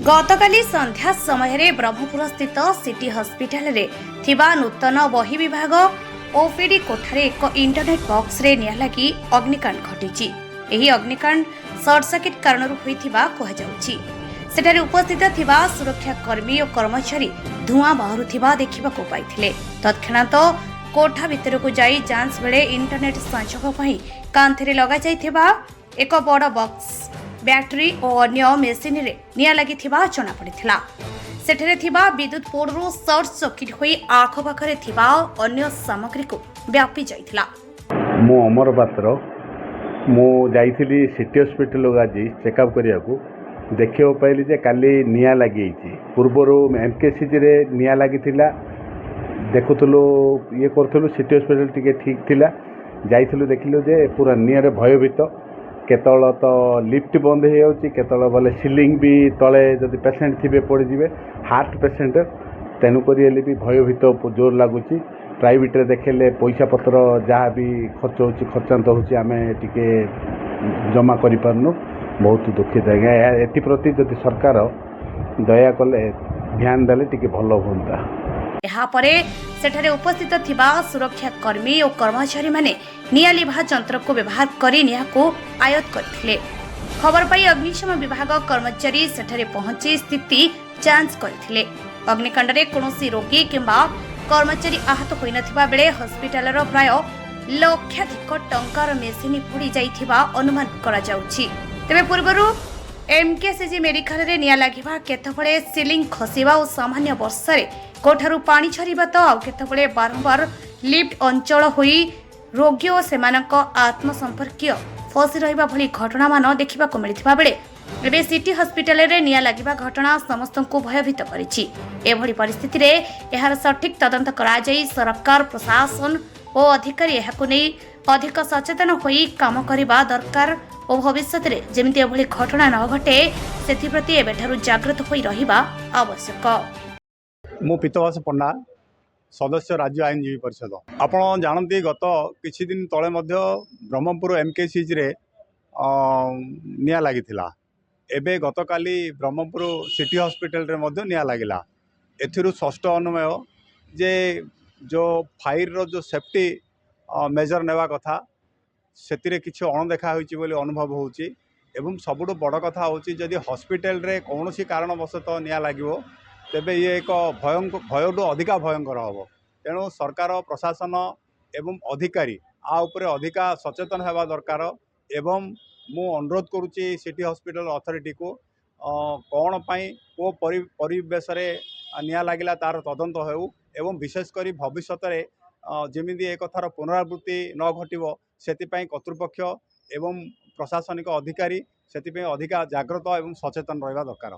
ଗତକାଲି ସନ୍ଧ୍ୟା ସମୟରେ ବ୍ରହ୍ମପୁର ସ୍ଥିତ ସିଟି ହସ୍ପିଟାଲରେ ଥିବା ନୂତନ ବହିର୍ବିଭାଗ ଓପିଡି କୋଠାରେ ଏକ ଇଣ୍ଟରନେଟ୍ ବକ୍ସରେ ନିଆଁ ଲାଗି ଅଗ୍ନିକାଣ୍ଡ ଘଟିଛି। ଏହି ଅଗ୍ନିକାଣ୍ଡ ସର୍ଟ ସର୍କିଟ୍ କାରଣରୁ ହୋଇଥିବା କୁହାଯାଉଛି। ସେଠାରେ ଉପସ୍ଥିତ ଥିବା ସୁରକ୍ଷା କର୍ମୀ ଓ କର୍ମଚାରୀ ଧୂଆଁ ବାହାରୁଥିବା ଦେଖିବାକୁ ପାଇଥିଲେ। ତତ୍କ୍ଷଣାତ କୋଠା ଭିତରକୁ ଯାଇ ଯାଞ୍ଚ ବେଳେ ଇଣ୍ଟରନେଟ୍ ସଂଯୋଗ ପାଇଁ କାନ୍ଥରେ ଲଗାଯାଇଥିବା ଏକ ବଡ଼ ବକ୍ସ, ବ୍ୟାଟେରୀ ଓ ଅନ୍ୟ ମେସିନରେ ନିଆଁ ଲାଗିଥିବା ଜଣାପଡ଼ିଥିଲା। ସେଠାରେ ଥିବା ବିଦ୍ୟୁତ୍ ବୋର୍ଡରୁ ସର୍ଟ ସର୍କିଟ୍ ହୋଇ ଆଖପାଖରେ ଥିବା ଅନ୍ୟ ସାମଗ୍ରୀକୁ ବ୍ୟାପି ଯାଇଥିଲା। ମୁଁ ଅମର ପାତ୍ର। ମୁଁ ଯାଇଥିଲି ସିଟି ହସ୍ପିଟାଲକୁ ଆଜି ଚେକଅପ୍ କରିବାକୁ। ଦେଖିବାକୁ ପାଇଲି ଯେ କାଲି ନିଆଁ ଲାଗିଯାଇଛି। ପୂର୍ବରୁ ଏମ୍କେସିଜିରେ ନିଆଁ ଲାଗିଥିଲା, ଦେଖୁଥିଲୁ, ଇଏ କରୁଥିଲୁ। ସିଟି ହସ୍ପିଟାଲ ଟିକେ ଠିକ୍ ଥିଲା। ଯାଇଥିଲୁ, ଦେଖିଲୁ ଯେ ପୁରା ନିଆଁରେ ଭୟଭୀତ। କେତେବେଳେ ତ ଲିଫ୍ଟ ବନ୍ଦ ହେଇଯାଉଛି, କେତେବେଳେ ବୋଲେ ସିଲିଂ ବି ତଳେ ଯଦି ପେସେଣ୍ଟ ଥିବେ ପଡ଼ିଯିବେ, ହାର୍ଟ ପେସେଣ୍ଟ। ତେଣୁକରି ହେଲେ ବି ଭୟଭୀତ ଜୋର ଲାଗୁଛି। ପ୍ରାଇଭେଟରେ ଦେଖେଇଲେ ପଇସା ପତ୍ର ଯାହା ବି ଖର୍ଚ୍ଚ ହେଉଛି, ଖର୍ଚ୍ଚାନ୍ତ ହେଉଛି, ଆମେ ଟିକେ ଜମା କରିପାରୁନୁ। ବହୁତ ଦୁଃଖିତ ଆଜ୍ଞା। ଏହା ଏଥିପ୍ରତି ଯଦି ସରକାର ଦୟା କଲେ, ଧ୍ୟାନ ଦେଲେ ଟିକେ ଭଲ ହୁଅନ୍ତା। ଏହାପରେ ସେଠାରେ ଉପସ୍ଥିତ ଥିବା ସୁରକ୍ଷା କର୍ମୀ ଓ କର୍ମଚାରୀମାନେ ନିଆଁ ଲିଭା ଯନ୍ତ୍ରକୁ ବ୍ୟବହାର କରି ନିଆଁକୁ ଆୟତ୍ତ କରିଥିଲେ। ଖବର ପାଇ ଅଗ୍ନିଶମ ବିଭାଗ କର୍ମଚାରୀ ସେଠାରେ ପହଞ୍ଚି ସ୍ଥିତି ଯାଞ୍ଚ କରିଥିଲେ। ଅଗ୍ନିକାଣ୍ଡରେ କୌଣସି ରୋଗୀ କିମ୍ବା କର୍ମଚାରୀ ଆହତ ହୋଇନଥିବା ବେଳେ ହସ୍ପିଟାଲର ପ୍ରାୟ ଲକ୍ଷାଧିକ ଟଙ୍କାର ମେସିନ୍ ପୋଡ଼ି ଯାଇଥିବା ଅନୁମାନ କରାଯାଉଛି। ତେବେ ପୂର୍ବରୁ ଏମ୍କେସିଜି ମେଡିକାଲରେ ନିଆଁ ଲାଗିବା, କେତେବେଳେ ସିଲିଂ ଖସିବା ଓ ସାମାନ୍ୟ ବର୍ଷାରେ କୋଠାରୁ ପାଣି ଝରିବା ତ ଆଉ କେତେବେଳେ ବାରମ୍ବାର ଲିଫ୍ଟ ଅଚଳ ହୋଇ ରୋଗୀ ଓ ସେମାନଙ୍କ ଆତ୍ମସମ୍ପର୍କୀୟ ଫସି ରହିବା ଭଳି ଘଟଣାମାନ ଦେଖିବାକୁ ମିଳିଥିବା ବେଳେ ଏବେ ସିଟି ହସ୍ପିଟାଲରେ ନିଆଁ ଲାଗିବା ଘଟଣା ସମସ୍ତଙ୍କୁ ଭୟଭୀତ କରିଛି। ଏଭଳି ପରିସ୍ଥିତିରେ ଏହାର ସଠିକ୍ ତଦନ୍ତ କରାଯାଇ ସରକାର, ପ୍ରଶାସନ ଓ ଅଧିକାରୀ ଏହାକୁ ନେଇ ଅଧିକ ସଚେତନ ହୋଇ କାମ କରିବା ଦରକାର ଓ ଭବିଷ୍ୟତରେ ଯେମିତି ଏଭଳି ଘଟଣା ନ ଘଟେ, ସେଥିପ୍ରତି ଏବେଠାରୁ ଜାଗ୍ରତ ହୋଇ ରହିବା ଆବଶ୍ୟକ। ମୁଁ ପୀତବାସ ପଣ୍ଡା, ସଦସ୍ୟ, ରାଜ୍ୟ ଆଇନଜୀବୀ ପରିଷଦ। ଆପଣ ଜାଣନ୍ତି, ଗତ କିଛି ଦିନ ତଳେ ମଧ୍ୟ ବ୍ରହ୍ମପୁର ଏମ୍କେସିଜିରେ ନିଆଁ ଲାଗିଥିଲା। ଏବେ ଗତକାଲି ବ୍ରହ୍ମପୁର ସିଟି ହସ୍ପିଟାଲରେ ମଧ୍ୟ ନିଆଁ ଲାଗିଲା। ଏଥିରୁ ସ୍ପଷ୍ଟ ଅନୁମେୟ ଯେ ଯେଉଁ ଫାୟାରର ଯେଉଁ ସେଫ୍ଟି ମେଜର ନେବା କଥା, ସେଥିରେ କିଛି ଅଣଦେଖା ହୋଇଛି ବୋଲି ଅନୁଭବ ହେଉଛି। ଏବଂ ସବୁଠୁ ବଡ଼ କଥା ହେଉଛି, ଯଦି ହସ୍ପିଟାଲରେ କୌଣସି କାରଣବଶତଃ ନିଆଁ ଲାଗିବ, ତେବେ ଇଏ ଏକ ଭୟଠୁ ଅଧିକା ଭୟଙ୍କର ହେବ। ତେଣୁ ସରକାର, ପ୍ରଶାସନ ଏବଂ ଅଧିକାରୀ ଆ ଉପରେ ଅଧିକା ସଚେତନ ହେବା ଦରକାର। ଏବଂ ମୁଁ ଅନୁରୋଧ କରୁଛି ସିଟି ହସ୍ପିଟାଲ ଅଥରିଟିକୁ, କ'ଣ ପାଇଁ କେଉଁ ପରିବେଶରେ ନିଆଁ ଲାଗିଲା ତା'ର ତଦନ୍ତ ହେଉ ଏବଂ ବିଶେଷ କରି ଭବିଷ୍ୟତରେ ଯେମିତି ଏ କଥାର ପୁନରାବୃତ୍ତି ନ ଘଟିବ, ସେଥିପାଇଁ କର୍ତ୍ତୃପକ୍ଷ ଏବଂ ପ୍ରଶାସନିକ ଅଧିକାରୀ ସେଥିପାଇଁ ଅଧିକା ଜାଗ୍ରତ ଏବଂ ସଚେତନ ରହିବା ଦରକାର।